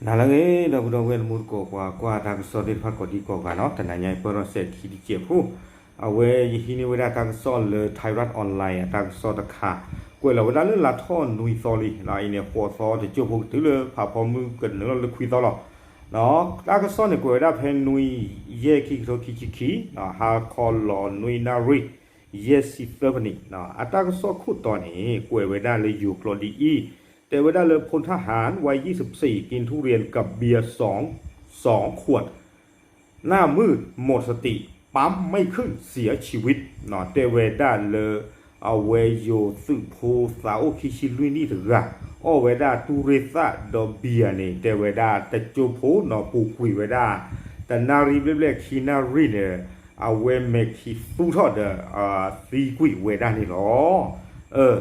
နၤလၢအဂ့ၤ ဒီပုၢ်ဒီဝဲၢ်တံၤသကိး ပှၤကွၢ်တၢ်ကစီၣ်သ့ၣ်တဖၣ်ကိးဒံကိးဂၤနီၤ, တနၤညါအံၤ ပၢၢ်ထီၣ်စဲးခံတစဲးဖိ, အဝဲယဟံးန့ၢ်ဝဲဒၣ်တၢ်ကစီၣ်လၢ Thairath Online အတၢ်ကစီၣ်တခါ, ကွဲးလီၤဝဲဒၣ်လၢလါထီၣ်နွံသီလံ, အံၤန့ၣ် ဃိးသီတကၠိၢ်ဖိကတုၤလၢဖးဖီမုၢ်ကနုာ်လီၤလၢခွံသီလီၤ. တၢ်ကစီၣ်န့ၣ် ကွဲးဝဲဒၣ်ဖဲနွံယဲၢ်ခံကထိခံဆံခံ, ဟါခီလီၤနွံနၣ်ရံၣ် ယဲၢ်ဆံသၢမံးနံး, အတၢ်ကစီၣ်ခိၣ်တီန့ၣ် ကွဲးဝဲဒၣ်လၢယိၤကျိာ်ဒ်အံၤ, တဲဝဲဒၣ်လၢ พลทหารวัยยี่สิบสี่ กินทุเรียนกับเบียร์สอง สองขวด หน้ามืดหมดสติ ปั๊มไม่ขึ้นเสียชีวิต တဲဝဲဒၣ်လၢ အဝဲယိၤသုးဖိသးအိၣ်ခံဆံလွံၢ်နံၣ်တဂၤ အီၣ်ဝဲဒၣ်တူရ့ၣ်သၣ်ဒီးဘံယၤန့ၣ် တဲဝဲဒၣ်တကၠိၢ်ဖိနီၤ ပူၤကွံာ်ဝဲဒၣ် တနၣ်ရံၣ်ဘျဲၣ်ဘျဲၣ်ခံနၣ်ရံၣ်န့ၣ် အဝဲမဲာ်ခံသူထီၣ်ဒီး သံကွံာ်ဝဲဒၣ်န့ၣ်လီၤ.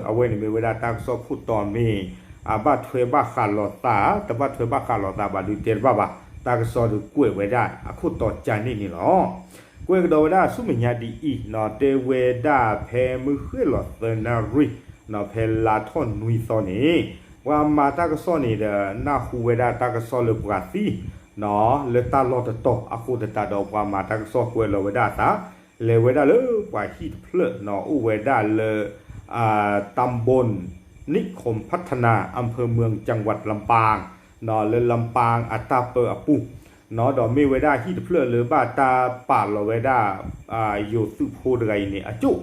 အဝဲန့ၣ်မ့ၢ်ဝဲဒၣ်တၢ်ကစီၣ်ခိၣ်တီမ့ၢ် အဘၣ်ထွဲဘၣ်ဃးလိာ်သး တဘၣ်ထွဲဘၣ်ဃးလိာ်သးဘၣ်ဒုးတဲတဘၣ်ဘၣ်, တၢ်ကစီၣ်ဒုးကွဲးဝဲဒၣ်အခိၣ်တီကန့ၣ်န့ၣ်လီၤ. ကွဲးကဒီးဝဲဒၣ်ဆူမဲာ်ညါဒ်အံၤနီၤ တဲဝဲဒၣ်ဖဲမုၢ်ဃ့ၢ်လီၤသၢနၣ်ရံၣ်နီၤ ဖဲလါထီၣ်နွံသီန့ၣ် ပှၤမၤတၢ်ကစီၣ်န့ၣ်ဒီး နၢ်ဟူဝဲဒၣ်တၢ်ကစီၣ်လၢပှၤသံနီၤ လၢတၢ်လီၢ်တတီၤအဃိသတးဒီး ပှၤမၤတၢ်ကစီၣ်ကွဲးလီၤဝဲဒၣ်အသး လဲၤဝဲဒၣ်လၢပှၤဟံၣ်တဖျၢၣ်နီၤ အိၣ်ဝဲဒၣ်လၢ ตำบลนิคมพัฒนา อำเภอเมือง จังหวัดลำปาง နီၤ လၢလမ်ပၣ်အတၢ်ပၢအပူၤနီၤ ဒီးမ့ၢ်ဝဲဒၣ်ဟံၣ်တဖျၢၣ်လၢဘၣ်တၢ်ပာ်လီၤဝဲဒၣ် ယိၤသုးဖိတဂၤအံၤန့ၣ် အကၠိၣ်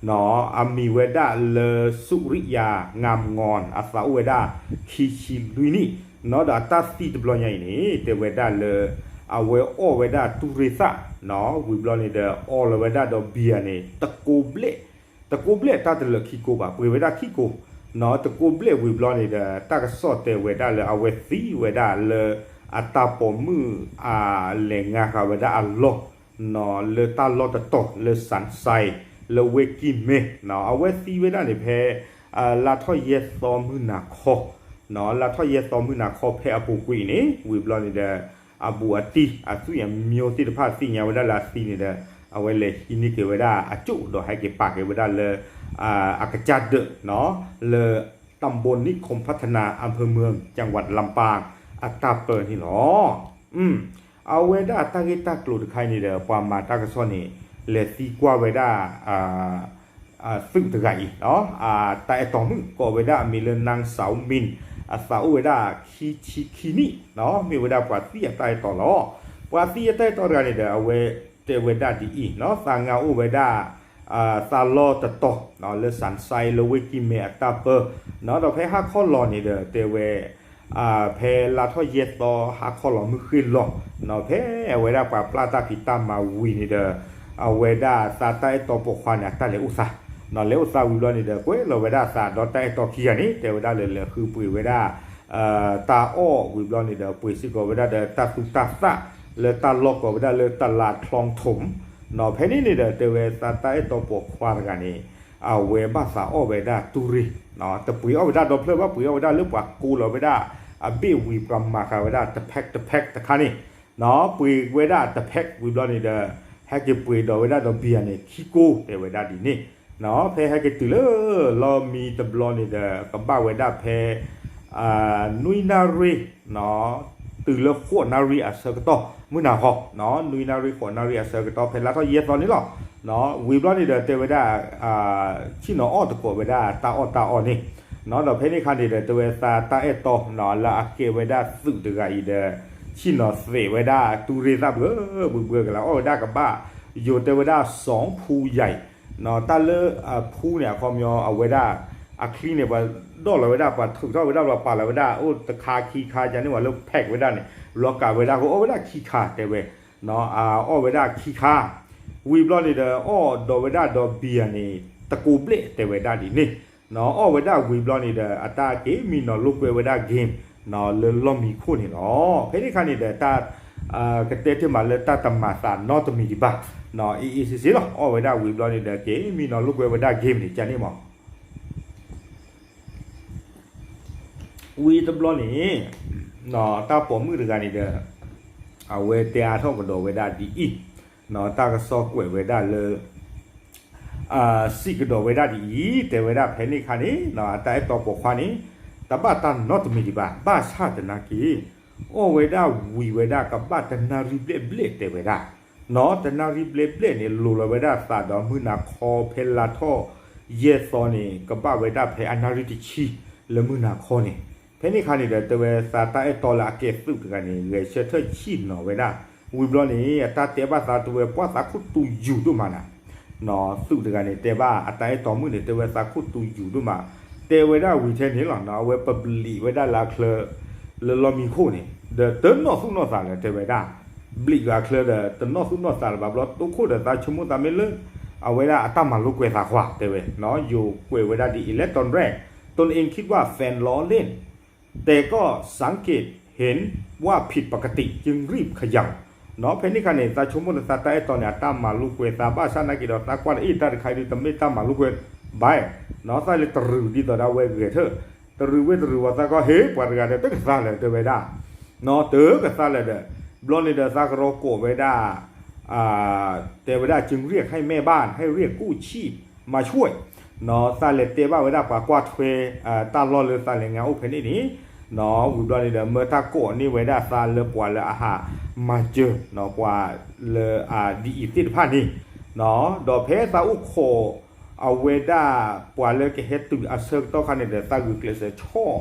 နီၤ အမံၤဝဲဒၣ်လၢ สุริยางามงอน အသးအိၣ်ဝဲဒၣ် ခံဆံလွံၢ်နံၣ်နီၤ ဒီးအတၢ်သံတဘျီညါအံၤန့ၣ် တဲဝဲဒၣ်လၢ အဝဲအီၣ်ဝဲဒၣ်တူရ့ၣ်သၣ်နီၤ ဝံၤဘျီန့ၣ်ဒီး အီလီၤဝဲဒၣ်ဒီးဘံယၤန့ၣ် တကိးဘျဲၣ် တကိးဘျဲၣ်တၢ်တလၢာ်ခံကိးဘၣ် ပှ့ၤဝဲဒၣ်ခံကိးနီၤ တကိးဘျဲၣ်ဝံၤဘျီန့ၣ်ဒီး တၢ်ကစီၣ်တဲဝဲဒၣ်လၢအဝဲသံဝဲဒၣ်လၢ အတၢ်ပိာ်မုၣ်အလဲၤငါဃာ်ဝဲဒၣ်အလီၢ်နီၤ လၢတၢ်လီၢ်တတီၤလၢ စၣ်စဲး လၢဝ့ၢ်ကံၢ်မဲ အဝဲသံဝဲဒၣ်န့ၣ်ဖဲ လါထီၣ်ယဲၢ်သီမုၢ်နၤခီနီၤ လါထီၣ်ယဲၢ်သီမုၢ်နၤခီဖဲအပူၤကွံာ်န့ၣ် ဝံၤဘျီန့ၣ်ဒီး အဘူးအတံၢ် အသွံၣ်အမျိုးသ့ၣ်တဖၣ်သ့ၣ်ညါဝဲဒၣ်လၢအသံန့ၣ်ဒီး အဝဲလဲၤဟံးန့ၢ်က့ၤဝဲဒၣ်အကၠိၣ်ဒီးဟဲက့ၤပာ်က့ၤဝဲဒၣ်လၢ အကစၢ်ဒၢးနီၤ လၢ ตำบลนิคมพัฒนา อำเภอเมือง จังหวัดลำปาง အတၢ်ပၢန့ၣ်လီၤ. အဝဲဒၣ်တၢ်ဂ့ၢ်တၢ်ကျိၤတခါအံၤန့ၣ်ဒီး ပှၤမၤတၢ်ကစီၣ်န့ၣ် လဲၤသံကွၢ်ဝဲဒၣ် သုးတဂၤအံၤ တၢ်အဲၣ်တီမုၣ် ကိးဝဲဒၣ်အမံၤလၢ นางสาวมิน အသးအိၣ်ဝဲဒၣ်ခံဆံခံနံၣ်နီၤ မ့ၢ်ဝဲဒၣ်ပှၤသံအတၢ်အဲၣ်တီလီၤ. ပှၤသံအတၢ်အဲၣ်တီတဂၤန့ၣ်ဒီး အဝဲတဲဝဲဒၣ်ဒ်အံၤနီၤ သးငါအိၣ်ဝဲဒၣ် သးလီၢ်တတီၤနီၤ လၢ စၣ်စဲး လၢဝ့ၢ်ကံၢ်မဲအတၢ်ပၢနီၤ ဒီးဖဲဟါခီလီၤန့ၣ်ဒီး တဲဝဲ ဖဲလါထီၣ်ယဲၢ်သီ ဟါခီလီၤမုၢ်ဃ့ၢ်လီၤနီၤ ဖဲအဝဲဒၣ်ပှၤပျၢ်တၢ်ဖံးတၢ်မၤဝံၤန့ၣ်ဒီး အဝဲဒၣ်သးတၢ်အဲၣ်တီပိာ်ခွါန့ၣ် အတၢ်လဲၤအိၣ်သးနီၤ လဲၤအိၣ်သးဝံၤဘျီန့ၣ်ဒီး ကွဲးလီၤဝဲဒၣ်သးဒီးတၢ်အဲၣ်တီခံဂၤန့ၣ် တဲဝဲဒၣ်လၢလဲၤဃုပှ့ၤဝဲဒၣ် တၢ်အီၣ်ဝံၤဘျီန့ၣ်ဒီး ပှ့ၤစ့ၢ်ကီးဝဲဒၣ်ဒီးတၢ်သူတၢ်သၣ် လၢတၢ်လီၢ်ကိးဝဲဒၣ်လၢ ตลาดคลองถม နီၤ ဖဲန့ၣ်န့ၣ်ဒီး တဲဝဲသးတၢ်အဲၣ်တီပိာ်ခွါတဂၤန့ၣ် အဝဲဘၣ်သးအီၣ်ဝဲဒၣ်တူရ့ၣ်နီၤ တပှ့ၤအီၣ်ဝဲဒၣ်ဒီဖျၢၣ်ဘၣ် ပှ့ၤအီၣ်ဝဲဒၣ်လၢပှၤကိးလီၤဝဲဒၣ် အဘ့ၣ်ဝံၤပှၤမၤဃာ်ဝဲဒၣ်တ pack တ pack တခါန့ၣ်နီၤ ပှ့ၤဝဲဒၣ်တ pack ဝံၤဘျီန့ၣ်ဒီး ဟဲက့ၤပှ့ၤဒီးဝဲဒၣ်ဒီးဘံယၤန့ၣ် ခံကိး တဲဝဲဒၣ်ဒ်န့ၣ်နီၤ ဖဲဟဲက့ၤတုၤလၢ လီၢ်မံတဘျီန့ၣ်ဒီး ကဘၣ်ဝဲဒၣ်ဖဲ နွံနၣ်ရံၣ်နီၤ တုၤလၢဃိးနၣ်ရံၣ်အဆၢကတီၢ် မုၢ်နၤဃီနီၤ နွံနၣ်ရံၣ်ဃိးနၣ်ရံၣ်အဆၢကတီၢ် ဖဲလါထီၣ်ယဲၢ်သီန့ၣ်လီၤ. ဝံၤဘျီန့ၣ်ဒီး တဲဝဲဒၣ် ဆ့ၣ်နီၤအီၣ်သကိးဝဲဒၣ်တၢ်အီၣ်တၢ်အီန့ၣ်နီၤ ဒီးဖဲန့ၣ်အခါန့ၣ်ဒီး တဲဝဲသးတၢ်အဲၣ်တီနီၤ လၢအကဲဝဲဒၣ်သုးတဂၤအံၤဒီး ဆ့ၣ်နီၤသ့းဝဲဒၣ်တူရ့ၣ်သၣ်ဘျၢဘျၢဘျၢကလး အီၣ်ဝဲဒၣ်ကဘၣ် ယိၤတဲဝဲဒၣ် สองภูใหญ่ နီၤ တၢ်လၢအဖူန့ၣ် အခီပညီ အဝဲဒၣ် အချံန့ၣ် ပှၤဒီၣ်လီၤဝဲဒၣ် ပှၤထုးထီၣ်ဝဲဒၣ် ပှၤပာ်လီၤဝဲဒၣ် အိၣ်တခါခံခါ ကန့ၢ်ဝဲလၢ pack ဝဲဒၣ်န့ၣ် လီၤကးဝဲဒၣ် အီၣ်ဝဲဒၣ်ခံခါ တဲဝဲ အီၣ်ဝဲဒၣ်ခံခါ ဝံၤဘျီန့ၣ်ဒီး အီၣ်ဒီးဝဲဒၣ်ဒီးဘံယၤန့ၣ် တကိးဘျဲၣ် တဲဝဲဒၣ်ဒ်န့ၣ်နီၤ အီၣ်ဝဲဒၣ်ဝံၤဘျီန့ၣ်ဒီး အတၢ်က့ၤမံနီၤလိာ်ကွဲဝဲဒၣ် game နီၤ လၢလီၢ်မံခိၣ်န့ၣ်လီၤ. ဖဲန့ၣ်အခါန့ၣ်ဒီး တၢ် ကတဲတ့ၢ်မးလၢတၢ်တမၤသးနီတမံၤဒံးဘၣ်နီၤ အ့ၣ်အ့ၣ်စ့စ့လီၤ အီၣ်ဝဲဒၣ်ဝံၤဘျီန့ၣ်ဒီး က့ၤမံနီၤလိာ်ကွဲဝဲဒၣ် game န့ၣ် ကန့ၣ်မး ဝံၤတဘျီန့ၣ် တၢ်ပိာ်မုၣ်တဂၤန့ၣ်ဒီး အဝဲတဲအါထီၣ်ကဒီးဝဲဒၣ်ဒ်အံၤ, တၢ်ကစီၣ်ကွဲးဝဲဒၣ်လၢ စံးကဒီးဝဲဒၣ်ဒ်အံၤ, တဲဝဲဒၣ်ဖဲန့ၣ်အခါန့ၣ် အတၢ်အဲၣ်တီပိာ်ခွါန့ၣ် တဘၣ်တၢ်နီတမံၤဒံးဘၣ်, ဘၣ်ဆၣ်သနာ်က့ အီၣ်ဝဲဒၣ်ဝံၤဝဲဒၣ်ကဘၣ်တနၣ်ရံၣ်ဘျဲၣ်ဘျဲၣ်တဲဝဲဒၣ်, နီၢ် တနၣ်ရံၣ်ဘျဲၣ်ဘျဲၣ်န့ၣ် လိၤလီၤဝဲဒၣ်သးဒီးမုၢ်နၤခီဖဲလါထီၣ်ယဲၢ်သီန့ၣ် ကဘၣ်ဝဲဒၣ်ဖဲအနၣ်ရံၣ်တဆံလၢမုၢ်နၤခီန့ၣ်, ဖဲန့ၣ်အခါန့ၣ်ဒီး တဲဝဲသးတၢ်အဲၣ်တီလၢအကဲသုးတဂၤန့ၣ် ဂဲၤဆၢထၢၣ်ဆံၣ်နီၤဝဲဒၣ်, ဝံၤဘျီန့ၣ် အတၢ်တဲဘၣ်သးတဲဝဲပှၢ်သးခိၣ်တူယူၤဒိၣ်မးနၤ သုးတဂၤန့ၣ် တဲဘၣ်အတၢ်အဲၣ်တီမုၣ်န့ၣ် တဲဝဲသးခိၣ်တူယူၤဒိၣ်မး, တဲဝဲဒၣ်ဝံၤထဲန့ၣ်လီၤ အဝဲပဘျံးဝဲဒၣ်လၢအချၢ လၢလီၢ်မံခိၣ်န့ၣ် ဒီးတနီၣ်သူၣ်နီၣ်သးလၢၤတဲဝဲဒၣ်, ဘျံးယွၤချၢဒီးတနီၣ်သူၣ်နီၣ်သးလၢၤဘၣ်ဘျီ တိခိၣ်ဒီးသးဆိကမိၣ်သးမ့ၢ်လၢ အဝဲဒၣ်အတၢ်မၤလိကွဲးသးခွါတဲဝဲ, ယိၤကွဲးဝဲဒၣ်ဒ်အံၤ และตอนแรกตนเองคิดว่าแฟนล้อเล่น แต่ก็สังเกตเห็นว่าผิดปกติจึงรีบเขย่า နီၢ် ဖဲန့ၣ်အခါန့ၣ် သးဆိကမိၣ်လၢသးတၢ်အဲၣ်တီန့ၣ် အတၢ်မၤလိကွဲးသးဘၣ်ဆၣ်နာ်က့ဒီး သးကွၢ်လၢအ့ၣ်တၢ်တခါအံၤဒုး တမ့ၢ်တၢ်မၤလိကွဲးဘၣ်, နီၢ် သးလဲၤတရုးဒ်သိးဒီးအဝဲဂဲၤထၢၣ်, တရုးဝဲတရုးဝံၤသးကီၢ် ဟ့ၣ် ပှၤတဂၤဒီးတကသါလၢၤတဲဝဲဒၣ်, နီၢ် တကသါလၢၤဒီး ဘျီန့ၣ်ဒီးသးကရီကိးဝဲဒၣ် တဲဝဲဒၣ် จึงเรียกให้แม่บ้านให้เรียกกู้ชีพมาช่วย နီၢ် သးလဲၤတဲဘၣ်ဝဲဒၣ်ပှၤကွၢ်ထွဲ တၢ်လီၢ်လၢသးလဲၤငါအိၣ်ဖဲန့ၣ်န့ၣ်, နီၢ် ဝံၤဘျီန့ၣ်ဒီး မၢတၢ်ကိးန့ၢ်ဝဲဒၣ်သးလၢပှၤလၢအဟးမၤစၢၤ နီၢ် ပှၤလၢအဒ်အံၤသ့ၣ်တဖၣ်န့ၣ်, နီၢ် ဒီးဖဲသးအိၣ်ခိး အဝဲဒၣ်ပှၤလၢကဟဲတုၤအဆၢကတီၢ်ခါန့ၣ်ဒီး သးဂုာ်ကျဲးစၢးဆီၣ်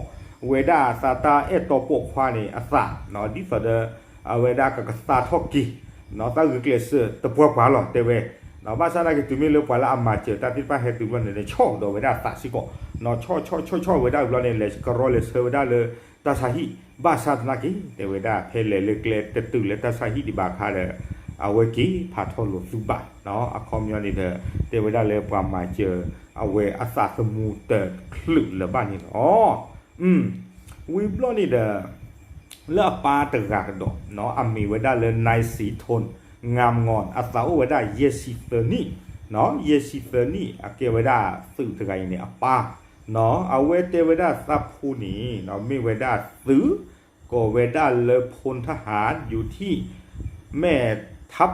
ဝဲဒၣ်သးတၢ်အဲၣ်တီပိာ်ခွါန့ၣ်အသး, နီၢ် ဒ်သိးဒီး အဝဲဒၣ်ကကသါထီၣ်က့ၤ, နီၢ် သးဂုာ်ကျဲးစၢးတပှၢ်ပှၢ်လီၤတဲဝဲ, နီၢ် ဘၣ်ဆၣ်နာ်က့ တုၤမ့ၢ်လၢပှၤလၢအမၤစၢၤတၢ်သ့ၣ်တဖၣ်ဟဲတုၤဘျီန့ၣ်ဒီး ဆီၣ်ဒီးဝဲဒၣ်သးစ့ၢ်ကီး, နီၢ် ဆီၣ်ဆီၣ်ဆီၣ်ဆီၣ်ဝဲဒၣ်ဘျီန့ၣ် လဲၤကရီလဲၤဆၢဝဲဒၣ်လၢတၢ်ဆါဟံၣ်, ဘၣ်ဆၣ်သနာ်က့ တဲဝဲဒၣ် ဖဲလဲၤလၢကျဲတတုၤလၢတၢ်ဆါဟံၣ်ဒံးဘၣ်အခါဒီး အဝဲက့ၤဖးထီၣ်လိာ်သုးဘၣ်, အခီပညီန့ၣ်ဒီး တဲဝဲဒၣ်လၢပှၤမၤစၢၤ အဝဲအသးသမူတချုးလၢၤဘၣ်န့ၣ်လီၤ. ဝံၤဘျီန့ၣ်ဒီး လၢအပၢ်တဂၤကဒီး အမ့ၢ်ဝဲဒၣ်လၢ นายศรีทน งามงอน အသးအိၣ်ဝဲဒၣ်ယဲၢ်ဆံသၢနံၣ်, ယဲၢ်ဆံသၢနံၣ် အကဲဝဲဒၣ်သုးတဂၤအံၤန့ၣ် အပၢ်, အဝဲတဲဝဲဒၣ်သးဖိန့ၣ် မ့ၢ်ဝဲဒၣ်သုး ကိးဝဲဒၣ်လၢ พลทหาร อยู่ที่แม่ทับ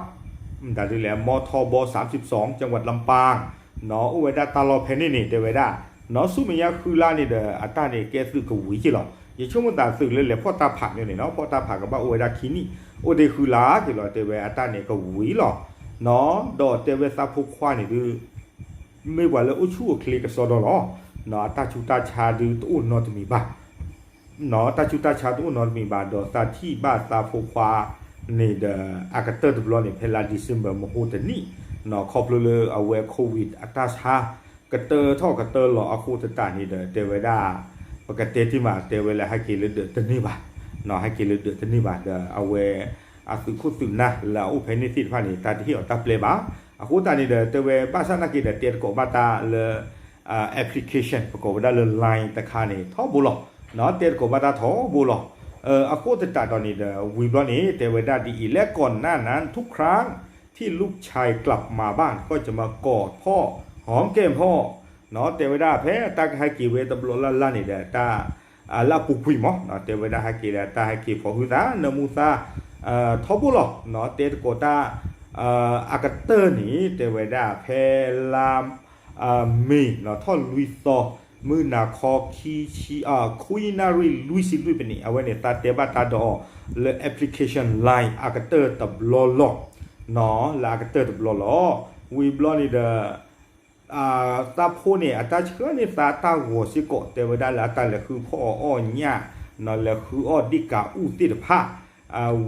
မတၤဒ်လဲၣ် มทบ สามสิบสอง จังหวัดลำปาง နီၢ် အိၣ်ဝဲဒၣ်တၢ်လီၢ်ဖဲန့ၣ်န့ၣ် တဲဝဲဒၣ် နီၢ် ဆူမဲာ်ညါဃုလါန့ၣ်ဒီး အတၢ်န့ၣ်ကဲသုးကဝံၤက့ၤလီၤ. ယဆိကမိၣ်သးသုးလၢလဲၤဖီၣ်တၢ်ဖးမ့ၢ်န့ၣ်နီၢ် ဖီၣ်တၢ်ဖးကဘၣ်အိၣ်ဝဲဒၣ်ခံနံၣ် အိၣ်ဒ့ဃုလါက့ၤလီၤ တဲဝဲအတၢ်န့ၣ်ကဝံၤလီၤ. နီၢ် ဒီးတဲဝဲသးဖိခွါန့ၣ်ဒုး မ့ၢ်ပှၤလၢအိၣ်ဆူၣ်အိၣ်ချ့ကစီဒီလီၤ. နီၢ် အတၢ်ဆူးတၢ်ဆါဒုးတအိၣ်နီတမံၤဘၣ် နီၢ် တၢ်ဆူးတၢ်ဆါတအိၣ်နီတမံၤဘၣ် ဒီးသးထံၣ်ဘၣ်သးဖိခွါန့ၣ်ဒီး အကတၢၢ်တဘျီန့ၣ် ဖဲလါ December မဟိတနံၣ် နီၢ် ခီဖျိလၢအဝဲ COVID အတၢ်ဆါ ကတၢၢ်ထီၣ်ကတၢၢ်လီၤအဃိသတးန့ၣ်ဒီး တဲဝဲဒၣ် ပကတဲတ့ၢ်မး တဲဝဲလၢဟဲက့ၤလၢဒၢးတန့ၢ်ဘၣ်, နီၢ် ဟဲက့ၤလၢဒၢးတန့ၢ်ဘၣ်ဒီး အဝဲ အသုးခိၣ်သုးနၢ်လၢအအိၣ်ဖဲန့ၣ်သ့ၣ်တဖၣ်န့ၣ် တၢ်တဟ့ၣ်အီၤတၢ်ပျဲဘၣ်. အဃိသတးန့ၣ်ဒီး တဲဝဲဘၣ်ဆၣ်နာ်က့ဒီး တဲသကိးဘၣ်တၢ်လၢ application ပကိးဝဲဒၣ်လၢ Line တခါန့ၣ် ထီဘိလီၤ. နီၢ် တဲသကိးဘၣ်တၢ်ထီဘိလီၤ. အဃိသတးဒီးန့ၣ်ဒီး ဝံၤဘျီန့ၣ် တဲဝဲဒၣ်ဒ်အံၤ และก่อนหน้านั้นทุกครั้งที่ลูกชายกลับมาบ้านก็จะมากอดพ่อหอมแก้มพ่อ နီၢ် တဲဝဲဒၣ်ဖဲတၢ်ကဟဲက့ၤဝဲတဘျီလၢ်လၢ်န့ၣ်ဒီး တၢ် လၢအပူၤကွံာ်မး တဲဝဲဒၣ်ဟဲက့ၤဒီးတၢ်ဟဲက့ၤဖီၣ်ဟုသး နၢမူသး ထီဘိလီၤ. နီၢ် တဲသကိးတၢ် အကတၢၢ်န့ၣ် တဲဝဲဒၣ်ဖဲလါ မ့ၤ ထီၣ်လွံၢ်သီ မုၢ်နၤခီ ခွံနၣ်ရံၣ်လွံၢ်ဆံလွံၢ်ပနံး အဝဲန့ၣ် သးတဲဘၣ်တၢ်ဒီးအီၤလၢ application Line အကတၢၢ်တဘျီလီၤ. နီၢ် လၢအကတၢၢ်တဘျီလီၤ. ဝံၤဘျီန့ၣ်ဒီး သးဖိန့ၣ် အတၢ်ဆှၢန့ၢ်သးတၢ်ဂီၤစ့ၢ်ကီး တဲဝဲဒၣ်လၢအတၢ်လဲၤဃုဖီၣ်အီၣ်ညၣ် နီၢ်လဲၤဃုအီၣ်ဒံၣ်ကးအူၣ်သ့ၣ်တဖၣ်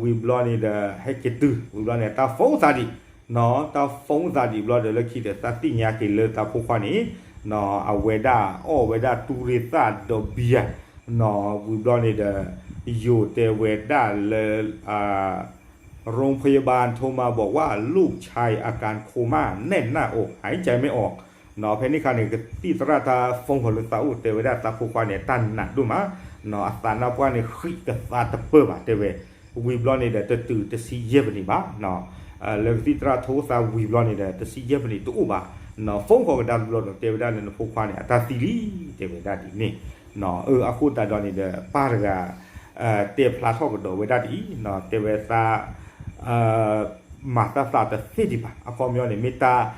ဝံၤဘျီန့ၣ်ဒီး ဟဲက့ၤတုၤ ဝံၤဘျီန့ၣ် တၢ် phone သးဒံး နီၢ် တၢ် phone သးဒံးဘျီဒီး လၢခံဒီးသးသ့ၣ်ညါက့ၤလၢသးဖိခွါန့ၣ် နီၢ် အဝဲဒၣ်အီၣ်ဝဲဒၣ်တူၢ်ရ့ၣ်သၣ်ဒီးဘံယၤ နီၢ် ဝံၤဘျီန့ၣ်ဒီး ယိၤတဲဝဲဒၣ်လၢ โรงพยาบาลโทรมาบอกว่า ลูกชายอาการโคม่า แน่นหน้าอก หายใจไม่ออก နီၢ် ဖဲန့ၣ်အခါန့ၣ် ကသံၣ်သရၣ်တၢ် phone ဃီၤလၢသးအိၣ် တဲဝဲဒၣ်သးဖိခွါန့ၣ် အတၢ်နာ်ဒိၣ်မး နီၢ် အသးနါပှၢ်န့ၣ် ဃံးကသါတပၢၢ်ဘၣ် တဲဝဲ ဝံၤဘျီန့ၣ်ဒီး တတုၤတဆံယဲၢ်ပနံးဘၣ် လၢကသံၣ်သရၣ်ထိသးဝံၤဘျီန့ၣ်ဒီး တဆံယဲၢ်ပနံးတအိၣ်ဘၣ် နီၢ် phone ဃီၤကဒါတဘျီဒီး တဲဝဲဒၣ်လၢနဖိခွါန့ၣ် အတၢ်သံလံ တဲဝဲဒၣ်ဒ်န့ၣ် နီၢ် အဃိသတးဒီးန့ၣ်ဒီး ပၢ်တဂၤ တဲဖျါထီၣ်ကဒီးဝဲဒၣ်ဒ်အံၤ နီၢ် တဲဝဲသး မၤသးသးတသ့ဒံးဘၣ် အခီပညီန့ၣ် မ့ၢ်တၢ်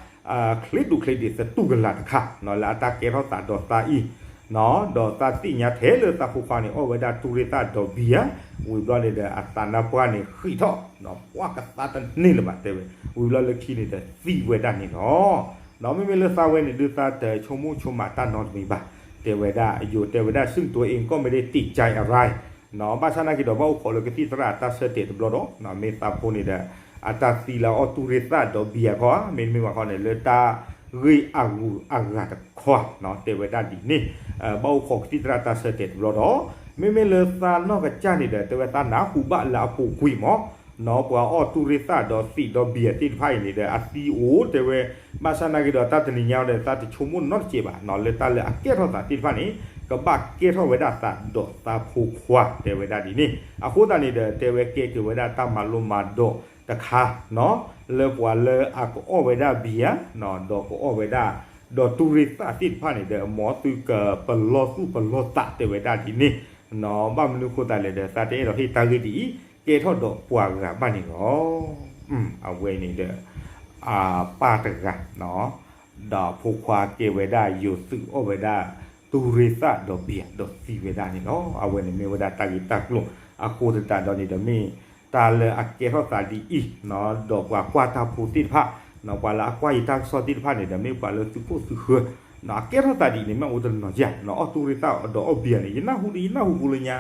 ချ့ဒိၣ်ချ့ဒံးသတူၢ်ကလာ်တခါ နီၢ် လၢအတၢ်ကဲထီၣ်သးဒီးသးအံၤ ဒီးသးသ့ၣ်ညါထဲလၢသးဖိခွါန့ၣ် အီၣ်ဝဲဒၣ်တူၢ်ရ့ၣ်သၣ်ဒီးဘံယၤ, ဝံၤဘျီန့ၣ်ဒီး အသးနါပှၢ်န့ၣ်ဃံးထီၣ်, ပှၢ်ကသါတန့ၢ်လၢၤဘၣ်တဲဝဲ, ဝံၤဘျီလၢခံန့ၣ်ဒီးသံဝဲဒၣ်န့ၣ်လီၤ. ဒီးမ့မ့ၢ်လၢသးဝဲန့ၣ်ဒုးသးတဆိကမိၣ်ဆိကမးတၢ်နီတမံၤဘၣ်, တဲဝဲဒၣ်ယိၤတဲဝဲဒၣ် ซึ่งตัวเองก็ไม่ได้ติดใจอะไร ဘၣ်ဆၣ်နာ်က့ၤဒီး ဘၣ်အိၣ်ခိးလၢကသံၣ်သရၣ်တၢ်ဆၢတဲာ်တဘျီဒီး မ့ၢ်သးဖိန့ၣ်ဒီး အတၢ်သံလၢအအီၣ်တူၢ်ရ့ၣ်သၣ်ဒီးဘံယၤခီဧါ, မ့တမ့ၢ်ဘၣ်ခီန့ၣ် လၢတၢ်ဂ့ၢ်အဂုၤအဂၤတခီဧါ, တဲဝဲဒၣ်ဒ်န့ၣ်, ဘၣ်အိၣ်ခိးကသံၣ်သရၣ်တၢ်ဆၢတဲာ်တဘျီဒီး မ့မ့ၢ်လၢသးနီၢ်ကစၢ်န့ၣ်ဒီး တဲဝဲသးနၢ်ဟူဘၣ်လၢအပူၤကွံာ်မး နီၢ်ပှၤအီၣ်တူၢ်ရ့ၣ်သၣ်ဒီးသံးဒီးဘံယၤသ့ၣ်တဖၣ်အံၤန့ၣ်ဒီး အသံအိၣ်တဲဝဲ, ဘၣ်ဆၣ်နာ်က့ၤဒီးတၢ်တနံၤညါဒီး သးတဆိကမိၣ်နီတစဲးဘၣ်, လၢတၢ်လၢအကဲထီၣ်သးသ့ၣ်တဖၣ်န့ၣ် ကဘၣ်ကဲထီၣ်ဝဲဒၣ်သးဒီးသးဖိခွါတဲဝဲဒၣ်ဒ်န့ၣ်, အဃိသတးန့ၣ်ဒီး တဲဝဲကဲက့ၤဝဲဒၣ်တၢ်မၤလိမၤဒိးတခါ လၢပှၤလၢအကအီၣ်ဝဲဒၣ်ဘံယၤ ဒီးကအီၣ်ဝဲဒၣ် ဒီးတူၢ်ရ့ၣ်သၣ်သ့ၣ်တဖၣ်န့ၣ်ဒီး မ်သုကပလီၢ်သူၣ်ပလီၢ်သးတဲဝဲဒၣ်ဒ်န့ၣ်, ဘၣ်မနုၤဃိသတးလဲၣ်ဒီး သးတအဲၣ်ဒိးဟ့ၣ်တၢ်ဂ့ၢ်ဒ်အံၤ ကဲထီၣ်ဒီးပှၤဂၤဘၣ်န့ၣ်လီၤ. အဝဲန့ၣ်ဒီး အပၢ်တဂၤ ဒီးဖိခွါကဲဝဲဒၣ်ယိၤသုးအီၣ်ဝဲဒၣ် တူၢ်ရ့ၣ်သၣ်ဒီးဘံယၤဒီးသံဝဲဒၣ်န့ၣ်လီၤ. အဝဲန့ၣ်မ့ၢ်ဝဲဒၣ်တၢ်ဂ့ၢ်တၢ်ကျိၤအဃိသတးဒီးန့ၣ်ဒီး မ့ၢ်တၢ်လၢအကဲထီၣ်သးဒ်အံၤ, ဒီးပှၤကွၢ်တၢ်ဖိသ့ၣ်တဖၣ်, ပှၤလၢအကွၢ်ယတၢ်ကစီၣ်သ့ၣ်တဖၣ်န့ၣ်ဒီး မ့ၢ်ပှၤလၢသုးခိၣ်သုးဃၢၤ, အကဲထီၣ်သးဒ်အံၤန့ၣ် မ့ၢ်အိၣ်တနီၤယၤ, အီၣ်တူၢ်ရ့ၣ်သၣ်ဒီးအီၣ်ဘံယၤန့ၣ် ယနၢ်ဟူဒီးယနၢ်ဟူပူၤလၢညါ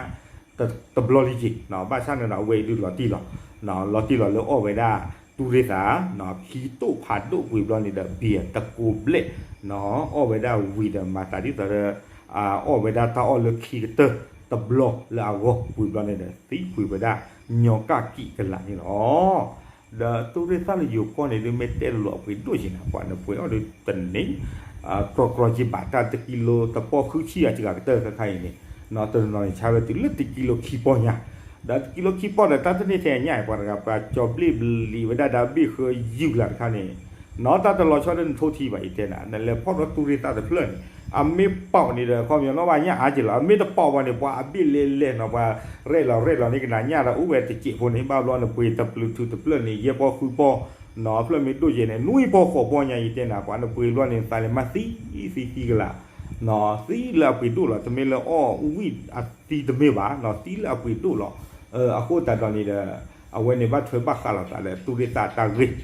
တဘျီလံက့ၤ, ဘၣ်ဆၣ်န့ၣ်ဒီး အဝဲအံၤဒုးလီၤတံၢ်လီၤ, လီၤတံၢ်လီၤလၢအီၣ်ဝဲဒၣ် တူၢ်ရ့ၣ်သၣ် ခံတိၣ်ဖးဒိၣ်ကွံာ်ဘျီန့ၣ်ဒီး ဘံယၤတကိးဘျဲၣ်, အီၣ်ဝဲဒၣ်ဝံၤဒီးမၤသးဒ်သိးဒီး အီၣ်ဝဲဒၣ်တၢ်အီၣ်လၢခံကတၢၢ်တဘျီလၢအဂီၢ်ကွံာ်ဘျီန့ၣ်ဒီး သံကွံာ်ဝဲဒၣ် ညီကၣ်ကံၣ်ကလးန့ၣ်လီၤ. ဒီးတူၢ်ရ့ၣ်သၣ်လၢယိၤကီၢ်န့ၣ်ဒုး မ့ၢ်တဲလိာ်အပှ့ၤဒိၣ်က့ၤန့ၣ် ပှၤနပှ့ၤအီၣ်ဒုးတန့ၢ် ကြီကြီက့ၤဘၣ် တၢ်တကံလိတပီၢ်ဃုဆံအစှၤကတၢၢ်ခဲခါအံၤန့ၣ်, တနီၤန့ၣ်ဆါဝဲတုၤလၢတကံလိခံပီၢ်ညါ, ဒီးတကံလိခံပီၢ်ဒီး တၢ်တန့ၢ်ထဲအညၣ် ပှၤတဂၤပှၤကၠီဘျ့ၣ်ဘျံးဝဲဒၣ်ဒီးဘ့ၣ်ဃၢယုၢ်လၢ်တခါန့ၣ်, နီၢ်တၢ်တလီၤဆီဒီးနထိထံဘၣ်အံၤတဲနၤ နလဲၤဖီၣ်ဒီးတူၢ်ရ့ၣ်သၣ်တဖျၢၣ်န့ၣ်, အမ့ၢ်ပီၣ်န့ၣ်ဒီး ခီပညီနီၢ်ဘၣ်ညၣ်အါက့ၤလီၤ, အမ့ၢ်တပီၣ်ဘၣ်န့ၣ် ပှၤအဘ့ၣ်လဲၤလဲၤနီၢ် ပှၤရဲၣ်လီၤရဲၣ်လီၤန့ၣ် ကနၤညၣ်ဒီးအိၣ်ဝဲတစဲးဖိန့ၣ် ဘၣ်ဘျီနပှ့ၤတပျုၤထူတဖျၢၣ်န့ၣ် ယဲၢ်ပီၢ်ဃုပီၢ်, နီၢ်ဖျၢၣ်မ့ၢ်ဒိၣ်ယဲၢ်န့ၣ် နွံပီၢ်ဃိးပီၢ်ညါအံၤတဲနၤ ပှၤနပှ့ၤဘျီန့ၣ် သးလဲၤမၤသံသံသံကလး, သံလၢအပှ့ၤဒိၣ်လီၤ တမ့ၢ်လၢအီၣ်ဝံၣ်အသံတမ့ၢ်ဘၣ်, သံလၢအပှ့ၤဒိၣ်လီၤ. အဃိသတးဒီးန့ၣ်ဒီး အဝဲန့ၣ်ဘၣ်ထွဲဘၣ်ဃးလိာ်သးဒီးတူၢ်ရ့ၣ်သၣ်တၢ်ဂ့ၢ်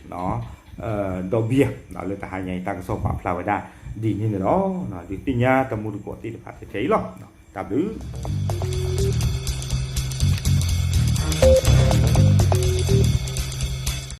ဒီးဘံယၤ လၢတဟါညါအံၤ တၢ်ကစီၣ်ပာ်ဖျါဝဲဒၣ်ဒ်န့ၣ်န့ၣ်လီၤ. ဒုးသ့ၣ်ညါတမူတကိးသ့ၣ်တဖၣ်ထဲထဲအံၤလီၤ. တၢ်ဘျုး